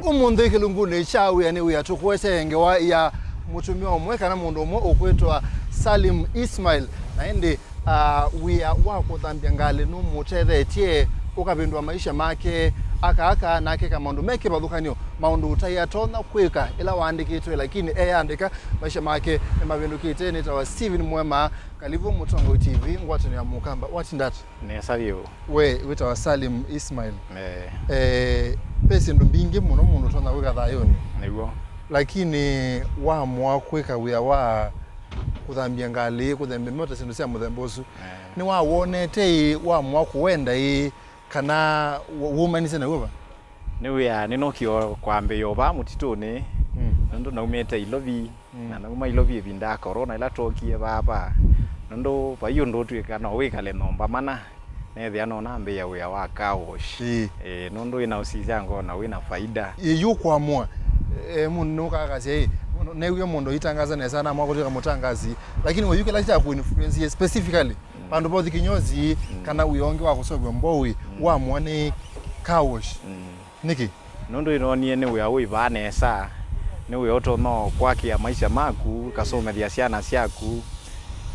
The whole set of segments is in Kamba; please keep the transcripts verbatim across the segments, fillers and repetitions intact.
Ũmũnthĩ kĩlungunĩ kya wĩa nĩ wĩa tũkũete ngewa ya mũtumĩa ũmwe kana mũndũ ũmwe ũkwĩtwa Salim Ismail, na ĩndĩ, ah, wĩa wa kũthambya ngalĩ nũmũtethetye ũkavĩndũa maisha make aka aka na akeka maũndũ me kĩvathũkany'o, maũndũ ũtaĩ atonya kwĩka ĩla waandĩkĩtwe, lakini eandĩka maisha make nĩmavĩndũkĩte. Nĩtawa Steven Mwema, kalivu Mũtongoi T V, ngwatanĩo ya Mũkamba. Watinda ata? Nesa vyũ. We wĩtawa Salim Ismail. Eh. Eh, ve syĩndũ mbingĩ mũno mũndũ ũtonya kwĩka thayũnĩ. Nĩw'o. Lakini waamũa kwĩka wĩa wa kũthambya ngalĩ, kũthembea mota, syĩndũ sya mũthemba ũsu. Eh. Nĩwawonete ĩ, waamũa kũwenda ĩ, kana wũ-, wũmanisye naw'o va? Nĩ wĩa nĩnookie o kwambĩĩa o vaa mũtitũnĩ, mm, nũndũ naumĩte Ilovi, mm, na nauma Ilovi ĩvinda ya corona ĩla twookie vaa, nũndũ vai ũndũ ũtw'ĩka no wĩkale nyũmba mana, neethĩa no nambĩĩa wĩa wa car wash. Ĩĩ. Ĩĩ, nũndũ wĩna ũsisya ngoo na wĩna faida. Ĩĩ, yu kwamũa, eh, mũndũ nũkakasya, ĩ, newie mũndũ aitangaza nesa, namũa kũtw'ĩka mũtangasi, lakini we yu kĩla kya kũinfluence specifically, mm, vandũ vothi kinyozi, mm, kana wĩa ũngĩ wa kũseũvya mboi, mm, wamũa nĩ car wash. Mm. Nĩkĩ? Nũndũ nĩnoonie nĩ wĩa wĩ vaa nesa, nĩ wĩa ũtonya kwakĩa maisha maku, ũkasomethya syana syaku.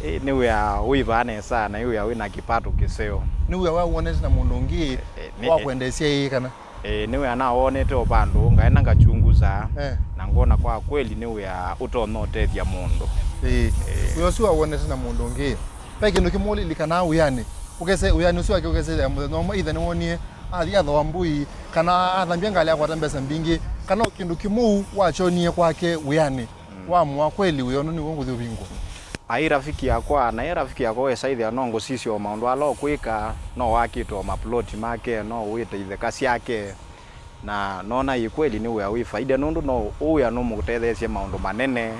Ĩ, nĩ wĩa wĩ vaa nesa, na nĩ wĩa wĩ na kĩpato kĩseo. Nĩ wĩa wawonete na mũndũ ũngĩ, e, e, nĩ, wa e, kwendeesya ĩĩ kana? Ĩĩ, nĩ wĩa nawonete o vandũ, ngaenda ngachunguza, eh, na ngona kwa kweli nĩ wĩa ũtonya ũtethya mũndũ. Ĩĩ. Ĩĩ. Wĩa ũsu wawonete na mũndũ ũngĩ. Ve kĩndũ kĩmwe ũlilikanaa wĩanĩ, ũkese-, wĩanĩ ũsu wake ũkesethĩa mũthenya ũmwe, either nĩwonie athi athoa mbũi, kana athambya ngalĩ akwata mbesa mbingĩ, kana o kĩndũ kĩmũu wakyonie kwake wĩanĩ, mm, wamũa kweli wĩa ũno nĩw'o ngũthi ũvingũa? Aĩ rafiki yakwa, na ĩ rafiki yakwa wesa ĩthĩa no ngũsisya o maũndũ ala ũkwĩka, no wakĩte o maploti make, no wĩte itheka syake. Na noona ĩ kweli nĩ wĩa wĩ faida, nũndũ no ũũ wĩa nũmũtetheesye maũndũ manene.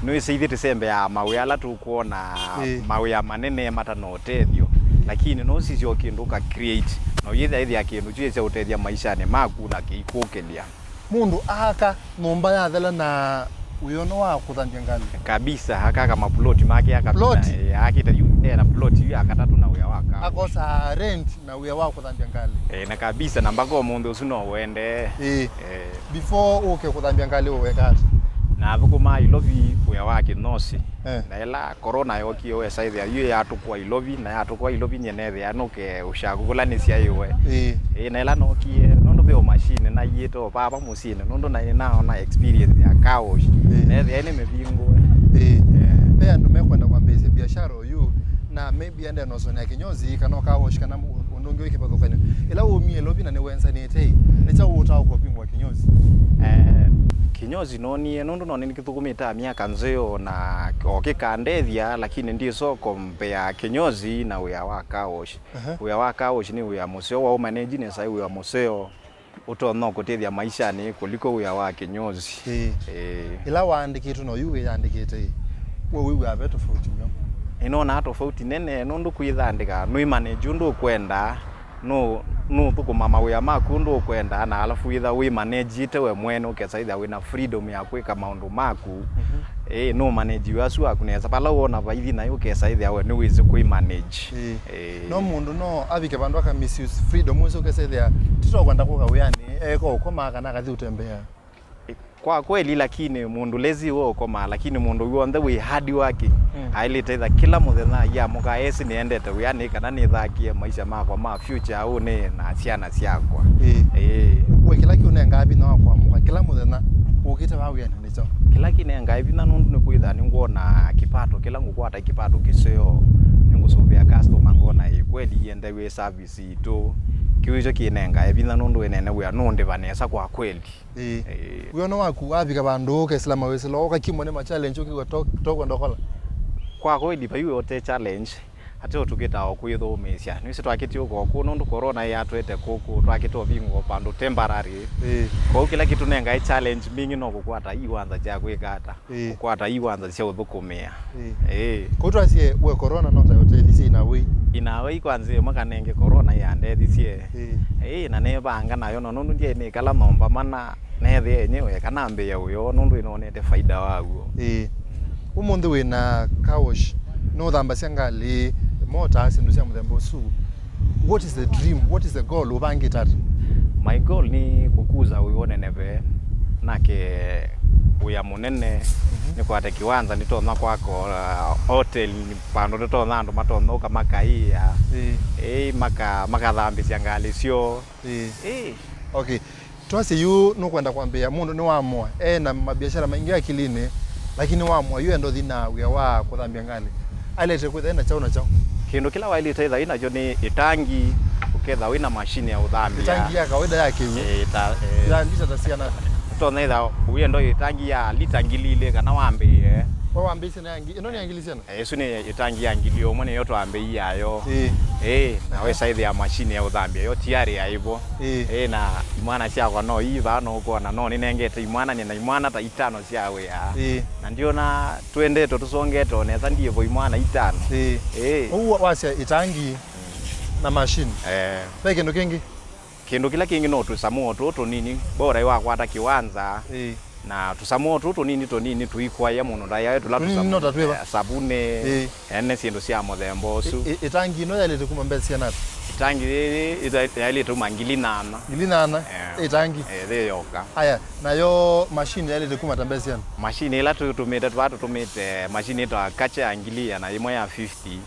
Nĩwĩsĩ ithyĩ tũsembeaa mawĩa ala tũkwona, ĩĩ, mawĩa manene matana ũtethyo, lakini no ũsisye o kĩndũ ũka create, na ũyĩthĩa ĩthĩa kĩndũ kyu ĩsya ũtethya maishanĩ maku na kĩikũkĩlya. Mũndũ aaka nyũmba yathela na wĩa ũno wa kũthambya ngalĩ. Kabisa, akaka maploti make akabisa. Ploti? Eh, akĩte yu ena ploti yu ya katatũ na wĩa wa kaa. Akosa rent na wĩa wa kũthambya ngalĩ. Eh, na kabisa, na mpaka ũmũnthĩ ũsu no wende. Ĩĩ. Eh. Before ũke kũthambya ngalĩ ũweka ata? Nathũkũmaa Ilovi wĩa wa kĩnyosi. Eh. Na ĩla corona yokie wesa ĩthĩa yu yatũkwa Ilovi, na yatũkwa Ilovi nye nethĩa nũke ũshaku kũla nĩsyaĩwe. Ĩĩ. Ĩĩ, na ĩla nookie, nũndũ ve o machine naiĩte o vava mũsyĩnĩ, nũndũ naĩ naona experience ya car wash. Ĩĩ. Nethĩa nĩ mĩvingũe. Ĩĩ. Eh. Ve andũ mekwenda kwambĩĩsya biashara oyu, na maybe ende nosonea kinyozi, kana o car wash, kana mu-, ũndũ ũngĩ wĩ kĩvathũkany'o. Ĩla wumie Ilovi na nĩwensanĩte ĩ, nĩ kyaũ ũtaũka ũvingũa kinyozi? Eh, kinyozi noonie, nũndũ no nĩkĩthũkũmĩte myaka nzeo, na o kĩkandethya, lakini ndĩsokombea kinyozi na wĩa wa car wash. Aha. Wĩa wa car wash nĩ wĩa mũseo, wa ũmanage nesa wĩa mũseo. Ũtonya kũtethya maishanĩ kũliko wĩa wa kinyozi. Ĩĩ. Ĩĩ. Ĩla waandĩkĩtwe na ũyu wĩyandĩkĩte ĩ, we wĩw'aa ve tofauti myo? Nĩnonaa tofauti nene, nũndũ kwĩthandĩka, nũimanage ũndũ ũkwenda, nũ-, nũthũkũma mawĩa maku ũndũ ũkwenda, na alafu wĩtha wĩmanageĩte we mwene, ũkesa ĩthĩa wĩna freedom ya kwĩka maũndũ maku. Mhm. Ĩĩ, nũmanage wĩa ũsu waku nesa. Vala wona vaithi naĩ ũkesa ĩthĩa we nĩwĩsĩ kwĩmanage. Ĩĩ. Ĩĩ. No mũndũ no avike vandũ aka misuse freedom ũsu ũkesa ĩthĩa titokwenda kũka wĩanĩ, eka ũkoma kana akathi ũtembea. Kwa kweli, lakini mũndũ lazy we ũkomaa, lakini mũndũ w'onthe wĩ hard working, mm, aĩlĩte ĩtha kĩla mũthenya aiamũka esĩ nĩendete wĩanĩ kana nĩthakie maisha makwa ma future ũnĩ na syana syakwa. Ĩĩ. Ĩĩ. We kĩla kĩũnengaa vinya wa kũamũka kĩla mũthenya ũkĩte vaa wĩanĩ nĩkyo? Kĩla kĩnengae vinya nũndũ nĩkwĩthaa nĩngwona kĩpato kĩla ngũkwata kĩpato kĩseo, nĩngũsũvĩa customer ngona ĩ kweli iendeew'e service itũ. Kĩu nĩkyo kĩnengae vinya nũndũ ĩnene wĩa nũndĩva nesa kwa kweli. Ĩĩ. Ĩĩ. Wĩona waku wavika vandũ ũkesĩla mawĩsĩlo, ũkakimwa nĩ ma challenge, ũkĩw'a to-, tokwenda ũkola? Kwa kweli, vai ũte challenge, ateo tũkĩtaa o kwĩthũmĩĩsya. Nĩwĩsĩ twakĩtie ũko kũũ nũndũ corona yatwete kũkũ, twakĩte ũvingũo vandũ temporary. Ĩĩ. Kwoou kĩla kĩtũnengae challenge mbingĩ no kũkwata iwanza kya kwĩka ata. Ĩĩ. Kũkwata iwanza sya ũthũkũmĩa. Ĩĩ. Ĩĩ. Kũu twasye we corona no ta ũtethisye inawei? Inawei kwa nzĩa ĩmwe kanenge corona yandethisye. Ĩĩ. Ĩĩ, na nĩvanga nayo no nũndũ ndyaĩ nĩkala nyũmba mana neethĩa enyewe kana ambĩĩa ũyo nũndũ ĩnonete faida waw'o. Ĩĩ. Ũmũnthĩ wĩna car wash, nũthambasya ngalĩ, mota, syĩndũ sya mũthemba ũsu. What is the dream? What is the goal? Ũvangĩte ata? My goal nĩ kũkuza wĩa ũneneve, nake wĩa mũnene, nĩkwate kĩwanza, nĩtonya kwaka, uh, hotel, vandũ nĩtonya andũ matonya ũka makaĩa. Ĩĩ. Ĩĩ, maka-, makathambĩsya ngalĩ syoo. Ĩĩ. Ĩĩ. Okay. Twasye yu nũkwenda kwambĩĩa, mũndũ nĩwamũa, e na mabiashara maingĩ akilinĩ, lakini wamũa yu enda ũthi na wĩa wa kũthambya ngalĩ. Ailĩte kwĩtha ena kyaũ na kyaũ? Kĩndũ kĩla wailĩte ĩtha wĩ nakyo nĩ ĩtangi, ũketha wĩ na mashini ya ũthambya. Ĩtangi ya kawaida ya kĩw'ũ? Ĩĩ, ta, ĩĩ. Ya lita ta siana? Ũtonya ĩtha wĩenda ĩtangi ya lita ngili ilĩ kana wambĩĩe. Kwa wambĩĩsye na ya ngi-, ĩno nĩ ya ngili siana? Eh, ĩsu nĩ ĩtangi ya ngili ũmwe, nĩyo twambĩĩie yo. Ĩĩ. Ĩĩ, na wesa ĩthĩa mashini ya ũthambya yo tiarĩ yaivo. Ĩĩ. Ĩĩ, na imwana syakwa no ii vaa no ũkwona, no nĩnengete imwana, nĩ na imwana ta itano sya wĩa. Ĩĩ. Na ndiona twendete tũsongete o nesa ndiĩvo imwana itano. Ĩĩ. Ĩĩ. Ũu wa-, wasya ĩtangi na mashini. Eh. Ve kĩndũ kĩngĩ? Kĩndũ kĩla kĩngĩ no tũsamũ o tũũ tũnini, bora wakwata kĩwanza, ĩĩ, na tũsamũ o tũũ tũnini tũnini tũikwaĩa mũno ndaĩa tũla. Tũnini tũsamũ, no ta twĩva? Eh, savunĩ, ĩĩ, ene syĩndũ sya mũthemba ũsu. Ĩ-, ĩ-, ĩtangi ĩno yaĩlĩte kuma mbesa siana ata? Ĩtangi yĩĩ ĩta-, yaĩlĩte uma ngili nyanya. Ngili nyanya? Eh. Ĩtangi? Eh, thĩ yoka. Aya, nayo mashini yaĩlĩte kuma ta mbesa siana? Mashini ĩla tũtũmĩte, twatũtũmĩte mashini ĩtawa Karcher ya ngili ĩana yĩmwe ya fifty.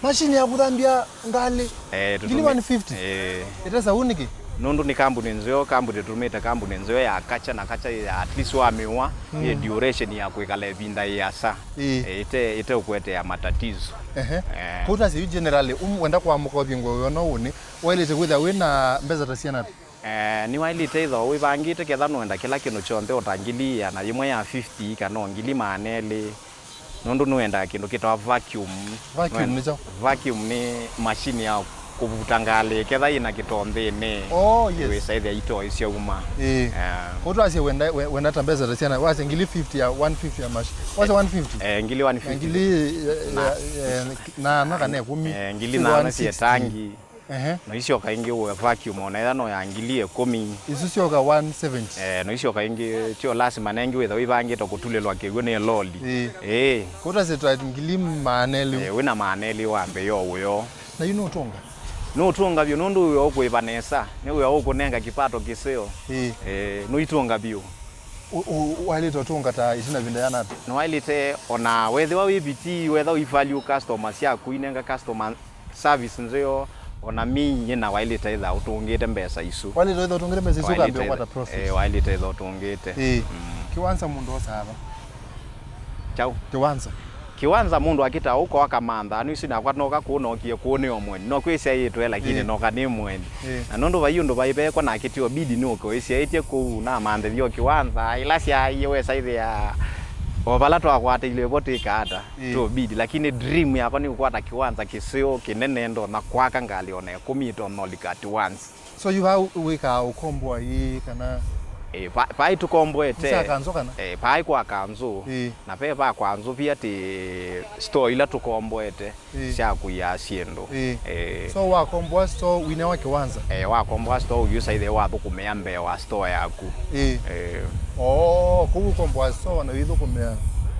Mashini ya kũthambya ngalĩ? Eh, ngili tũtũmĩ-, one fifty? Eh. Ĩte savunĩ kĩ? Nũndũ nĩ kambuni nzeo, kambuni tũtũmĩte kambuni nzeo ya Karcher, na Karcher ya at least wamĩwa, mm, ĩ duration ya kwĩkala ĩvinda ĩasa. Ĩĩ. Eh, ĩte, ĩte ũkũetea matatizo. Ehe. Eh. Kũu tasya yu generally, um, wenda kwamũka ũvingũe wĩona ũnĩ, waĩlĩte kwĩthĩa wĩ na mbesa ta siana ata? Eh, nĩwaĩlĩte ĩthwa wĩvangĩte ketha nũenda kĩla kĩndũ kyonthe o ta ngili ĩana yĩmwe ya fifty kana o ngili maana elĩ. Nũndũ nĩwendaa kĩndũ kĩtawa vacuum. Vacuum nĩ kyaũ? Vacuum nĩ mashini ya kũvuta ngalĩ ketha yĩna kĩtonthĩnĩ. Oh, yes. Wĩsaĩthĩa itoo isyauma. Ĩĩ. Eh. Kũu twasye wenda, we-, wenda ta mbesa ta siana, wasye ngili fifty ya, one fifty ya mash-, wasye one fifty? Eh, ngili one fifty. Na ngili, eh, na, eh, nana kana ĩkũmi. Eh, ngili nana syĩ tangi. Ehe. No isyoka ĩngĩ ũe vacuum, ona ĩla no ya ngili ĩkũmi. Isu syoka one seventy. Eh, no isyoka ĩngĩ, tyo lasima nengi wĩtha wĩvangĩte kũtulĩlwa kĩw'ũ nĩ loli. Ĩĩ. Ĩĩ. Kũtasĩtwa ngili maana elĩ. Eh, wĩna maana elĩ wambe yo ũyo. Na yu nũtũnga? Nũtũnga vyũ nũndũ wĩa ũkũĩva nesa. Nĩ wĩa ũkũnenga kĩpato kĩseo. Ĩĩ. Eh, nũitũnga vyũ. U-, u-, waĩlĩte ũtũnga ta ĩtina ĩvinda yana ata? Nĩwaĩlĩte ona wethĩwa wĩ vitii, wetha ũivalue customer syaku, inenga customer service nzeo, ona mi nyina waĩlĩte ĩtha ũtũngĩte mbesa isu. Waĩlĩte ĩtha ũtũngĩte mbesa isu, ũkambĩa kwata profit. Eh, waĩlĩte ĩtha ũtũngĩte. Ĩĩ. Mm. Kĩwanza mũndũ osaa va? Kyaũ? Kĩwanza. Kĩwanza mũndũ akĩtaa ũko akamantha, nĩwĩsĩ nakwa noka kũũ nookie kũũ nĩ o mweni. No kwĩsya yĩtwe, lakini, ĩĩ, noka nĩ mweni. Ĩĩ. Na nũndũ vai ũndũ vai vekwa nakĩtie ũbidi nĩ ũke wĩsyaĩtye kũu, namanthĩthya o kĩwanza, ĩla syaaie wesa ĩthĩa o vala twakwatĩile vo tĩka ata. Ĩĩ. Tũ bid, lakini dream yakwa nĩ kũkwata kĩwanza kĩseo kĩnene, ndonya kwaka ngalĩ ona ĩkũmi ĩtonya ũlika at once. So yu vaa wĩkaa ũkomboa ii kana? Ĩĩ, va-, vai tũkomboete. Nĩ sya kanzũ kana? Ĩĩ, vai kwa kanzũ. Ĩĩ. Na ve va kanzũ via ti store ila tũkomboete, ĩĩ, sya kũiaa syĩndũ. Ĩĩ. Ĩĩ. So wakomboa store wĩnewa kĩwanza? Ĩĩ, wakomboa store ũyu ũsaithie wathũkũmĩa mbee wa store yaku. Ĩĩ. Ĩĩ. Oo, kũu ũkomboa store na wĩthũkũmĩa, eh,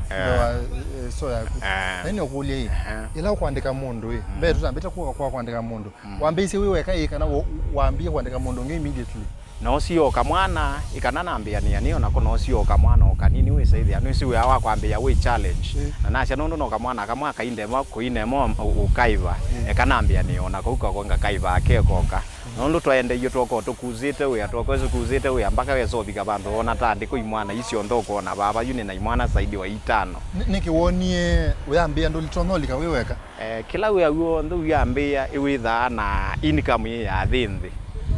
mbee wa, eh, store yaku. Eh. Na nĩ ũkũlya ĩ, ehe, ĩla ũkwandĩka mũndũ ĩ, mhm, mbee tũtambĩte kũka kwa kwandĩka mũndũ. Mhm. Wambĩĩsye wĩ weka ĩ kana wa-, wambie kwandĩka mũndũ ũngĩ immediately? Noosie o kamwana, ĩ kana nambĩanĩa nĩ o nako noosie o kamwana o kanini wĩsaĩthĩa nĩwĩsĩ wĩa wa kwambĩĩa wĩ challenge. Ĩĩ. Na nasya nũndũ no kamwana kamwe akaindema kũinema ũ-, ũkaiva, ĩĩ, eka nambĩanĩe o nako u kako ngakaiva akekoka. Nũndũ twaendeie twoko tũkuzĩte wĩa, twoko tũkuzĩte wĩa, mpaka wesa ũvika vandũ wona ta andĩko imwana ii syonthe ũkona vava yu nĩ na imwana zaidi wa itano. Nĩ, nĩkĩ wonie ũyambĩĩa ndũlitonya ũlika wĩ weka? Eh, kĩla wĩa w'onthe ũyambĩĩa ĩwĩthaa na income yĩ ya nthĩ nthĩ.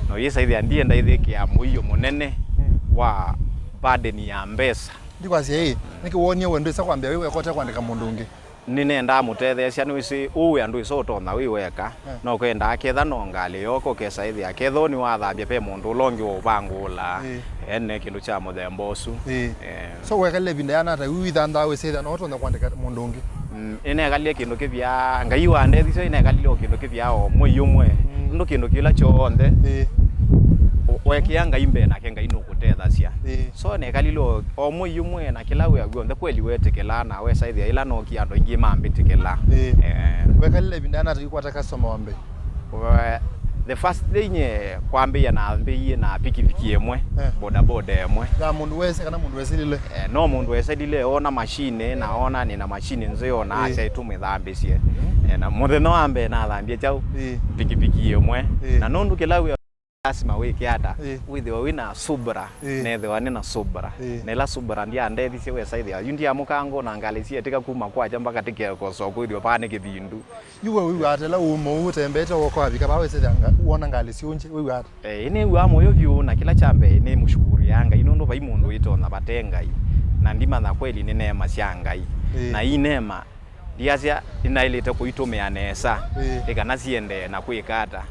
Na ũyĩsaĩthĩa ndienda ĩthĩkĩa mũio mũnene, mm, wa burden ya mbesa. Ndikwasya ĩ, nĩkĩ wonie we ndwĩsa kwambĩa wĩ weka ũte kwandĩka mũndũ ũngĩ? Nĩnendaa mũtetheesya, nĩwĩsĩ ũũ wĩa ndwĩsa ũtonya wĩ weka. Eh. No kendaa ketha no ngalĩ yoka ũkesa ĩthĩa. Ketha nĩwathambya ve mũndũ ũla ũngĩ ũvangũla. Ĩĩ. Ene kĩndũ kya mũthemba ũsu. Ĩĩ. Eh. So wekalile ĩvinda yana ata yu ithanthaa wĩsĩthĩa no ũtonya kwandĩka mũndũ ũngĩ? Mm, nĩnekalile kĩndũ kĩvya, Ngai wandethisye, nĩnekalile o kĩndũ kĩvya o mwei ũmwe. Mm. Nũndũ kĩndũ kĩla kyonthe, ĩĩ, ũ-, wekĩa Ngai mbee nake Ngai nũkũtethasya. Ĩĩ. So nekalile o, o mwei ũmwe na kĩla wĩa w'onthe kweli wetĩkĩlaa na wesaĩthĩa ĩla nookie andũ aingĩ mambĩtĩkĩla. Ĩĩ. Eh. Wekalile ĩvinda yana ata yu kwata customer wa mbee? We-, The first day nye kwambĩĩa nambĩĩie na pikipiki ĩmwe, eh, bodaboda ĩmwe. Ya mũndũ wese kana mũndũ wesilile? Eh, no mũndũ wesilile, ona machine, na ona nĩ na machine nzeo, na, eh, asya tũmĩthambĩsye. Eh, na mũthenya wa mbee nathambie kyaũ? Eh. Pikipiki ĩmwe. Eh. Na nũndũ kĩla wĩa lasima wĩke ata? Eh. Wĩthĩwa wĩ na subra, eh, nethĩwa nĩ na subra. Eh. Na ĩla subra ndyandevisye wesa ĩthĩa yu ndiamũkanga na ngalĩ sietĩka kuma kwakya mpaka tĩkekosoo kwĩthĩwa paa nĩ kĩvindu. Yu we wĩw'aa ata ĩla ũũma ũu ũtembeete woko wavika vaa wĩsĩthya nga-, wona ngalĩ syũngye, wĩw'aa ata? Eh, nĩw'aa mũyo vyũ, na kĩla kya mbee nĩ mũshukuru ya Ngai nũndũ vai mũndũ wĩtonya vate Ngai, na ndimanya kweli nĩ neema sya Ngai. Ĩĩ. Na ii neema ndiasya nĩnaĩlĩte kũitũmĩa nesa, ĩĩ, ĩ kana siendee na kwĩka ata,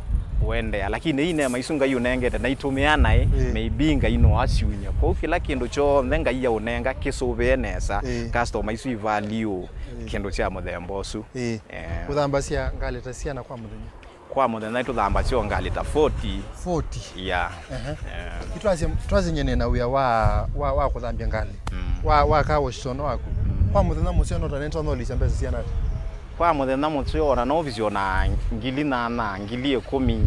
kũendeea. Lakini ii neema isu Ngai ũnengete naitũmĩa naĩ, ĩĩ, maybe Ngai no asyuny'e. Kwoou kĩla kĩndũ kyonthe Ngai aũnenga kĩsũvĩe nesa, ĩĩ, customer isu ivalue, ĩĩ, kĩndũ kya mũthemba ũsu. Ĩĩ. Eh. Ũthambasya ngalĩ ta siana kwa mũthenya? Kwa mũthenya nĩtũthambasya o ngalĩ ta forty. Forty? Yeah. Ehe. Eh. Twasye, twasye nyie nĩ na wĩa wa, wa, wa kũthambya ngalĩ. Mm. Wa, wa car wash tondũ waku. Mm. Kwa mũthenya mũseo no ta nĩtonya ũlikya mbesa siana ata? Kwa mũthenya mũseo ona no ũvisi ona ngili nyanya, ngili ĩkũmi,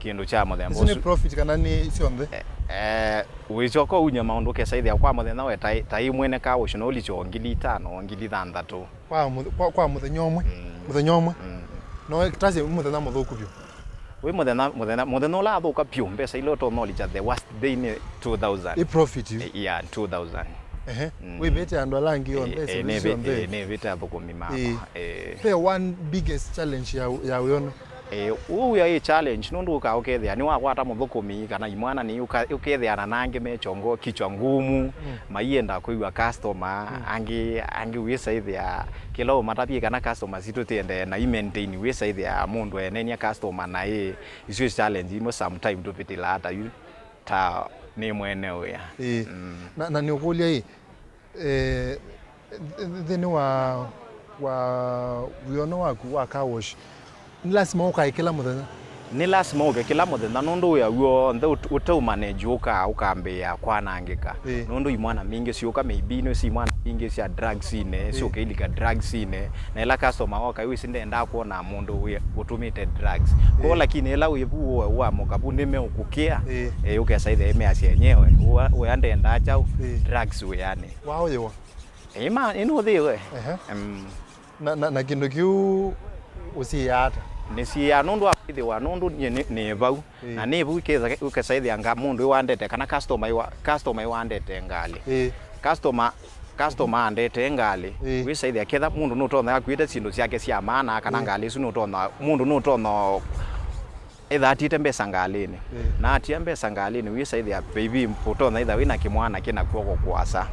kĩndũ kya mũthemba ũsu. Isu nĩ profit kana nĩ syonthe? Eh, eh, wĩsyoka ũny'a maũndũ ũkesa ĩthĩa kwa mũthenya we ta, ta ĩ mwene car wash no ũlikye o ngili itano, ngili thanthatũ. Kwa mũth-, kwa, kwa mũthenya ũmwe. Mm. Mũthenya ũmwe. Mm. No tasye mũthenya mũthũku vyũ. Wĩ mũthenya, mũthenya, mũthenya ũla athũka vyũ, mbesa ila ũtonya ũlikya the worst day nĩ two thousand. Ĩ profit yu? Eh, yeah, two thousand. Ehe. Mm. Wĩvĩte andũ ala angĩ onthe, eh, eh, syĩndũ nĩvĩ-, syonthe? Eh, nĩvĩte athũkũmi makwa. Eh. Eh. Pe one biggest challenge ya, ya wĩono? Eh, ũu wĩa ĩ challenge, nũndũ ũkaa ũkethĩa nĩwakwata mũthũkũmi kana imwana nĩ ũka-, ũkethĩana na angĩ me kyongo kichwa ngumu, mm, maienda kwĩw'a customer, mm, angĩ, angĩ wĩsa ĩthĩa kĩla ũmatavye kana customer sitũ tiendee na i maintain wĩsa ĩthĩa mũndũ enenia customer naĩ. Isu challenge imwe sometime tũvĩtĩlaa ta yu ta nĩ mwene wĩa. Ĩĩ. Mm. Na, na nĩũkũlya ĩ, eh, nthĩnĩ wa, wa wĩono waku wa car wash, nĩ lasima ũkae kĩla mũthenya? Nĩ lasima ũke kĩla mũthenya nũndũ wĩa w'onthe ũt-, ũteũmanage ũkaa ũkambĩĩa kwanangĩka. Ĩĩ. Nũndũ imwana mbingĩ syũka, maybe nĩwĩsĩ imwana mbingĩ sya drugsinĩ, ĩĩ, syũka ilika drugsinĩ, na ĩla customer woka wĩsĩ ndendaa kwona mũndũ wĩ ũtũmĩte drugs. Kwoou, ĩĩ, lakini ĩla wĩ vu ũe ũamũka vu nĩmeũkũkĩa, ĩĩ, ĩĩ, ũkesa ĩthĩa ĩmeasya enyewe, ũa, ũya ndendaa kyaũ, ĩĩ, drugs wĩanĩ. Waũyĩwa? Ĩĩ ma, nĩnũthĩwe. Ehe. Mm. Na, na, na kĩndũ kĩu ũsiĩaa ata? Nĩsiĩaa nũndũ wa kwĩthĩwa, nũndũ nyie nĩ, nĩ vau. Ĩĩ. Na nĩ vau ĩkesa-, ũkesa ĩthĩa nga mũndũ ĩwandete, kana customer ĩwa-, customer ĩwandete ngalĩ. Ĩĩ. Customer, customer andete ngalĩ. Ĩĩ. Wĩsa ĩthĩa ketha mũndũ nũtonya akuĩte syĩndũ syake sya maana, kana, ĩĩ, ngalĩ ĩsu nũtonya, mũndũ nũtonya ĩtha atĩte mbesa ngalĩnĩ. Ĩĩ. Na atia mbesa ngalĩnĩ, wĩsa ĩthĩa maybe ũtonya ĩtha wĩna kĩmwana kĩna kw'oko kũasa.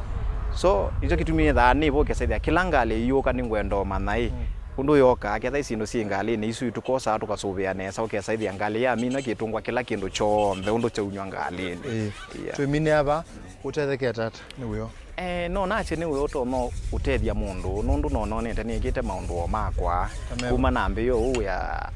So, nĩkyo kĩtumi ĩthaa nĩvo ũkesa ĩthĩa kĩla ngalĩ ĩyũka nĩngwenda ũmanya ĩ, mm, ũndũ yokaa, ketha syĩndũ syĩ ngalĩnĩ isu tũkosaa tũkasũvĩa nesa, ũkesa ĩthĩa ngalĩ yamina kĩtũngwa kĩla kĩndũ kyonthe ũndũ kyaumya ngalĩnĩ. Ĩĩ. Yeah. Twĩmine ava, ũtethekete ata nĩ wĩo? Eh, no nasye nĩ wĩa ũtonya ũtethya mũndũ, nũndũ no nonete nĩkĩte maũndũ o makwa. Amen. Kuma nambĩĩa ũũ wĩa,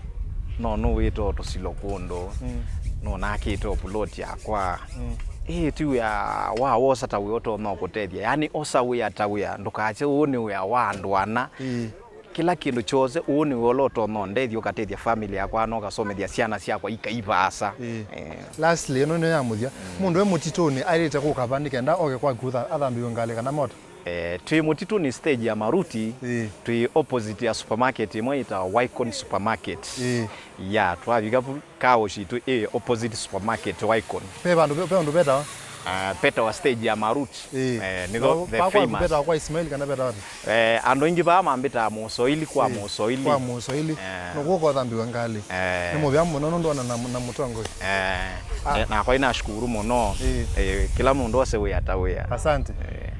no nũwĩte o tũsilo kũndũ, mm, no nakĩte o plot yakwa. Mm. Ĩĩ, ti wĩa wa wosa ta wĩa ũtonya kũtethya. Yaani, osa wĩa ta wĩa, ndũkasye ũũ nĩ wĩa wa andũ ana. Ĩĩ. Kĩla kĩndũ kyose, ũũ nĩ wĩa ũla ũtonya ũndethya ũkatethya family yakwa, na ũkasomethya syana syakwa ikai vaasa. Ĩĩ. Eh. Lastly, ĩno nĩyo ya mũthya. Mm. Mũndũ e mũtitũnĩ aĩlĩte kũka va nĩ kenda oke kwaku atha-, athambĩw'e ngalĩ kana mota? Eh, twĩ mũtitũnĩ stage ya Maruti, ĩĩ, twĩ opposite ya supermarket ĩmwe ĩtawa Wycon Supermarket. Ĩĩ. Ya, twavika vu, car wash itũ ĩ opposite supermarket Wycon. Pe vandũ, pe, pe vandũ vetawa? Ah, vetawa stage ya Maruti. Ĩĩ. Eh, nĩtho the famous. Vetawa kwa Ismail kana vetawa ata? Eh, andũ aingĩ vaa mambĩtaa Mũsoili kwa, ĩĩ, Mũsoili. Kwa Mũsoili. Eh. Nũkũ ũkothambĩw'a ngalĩ. Eh. Nĩ mũvea mũno nũndũ ona na, na mũtongoi. Eh. Ah. Eh, nakwa inashukuru mũno. Ĩĩ. Eh, kĩla mũndũ ose wĩa ta wĩa. Asante. Eh.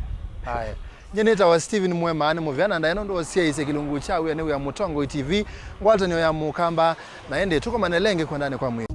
Haya. Nyie nĩtawa Steven Mwema, nĩ mũvea na ndaĩ nũndũ ũsyaĩĩsye kĩlungu kya wĩa nĩ wĩa Mũtongoi T V, ngwatanĩo ya Mũkamba, na ĩndĩ tũkomane lengĩ kwendanĩ kwa mwĩĩ.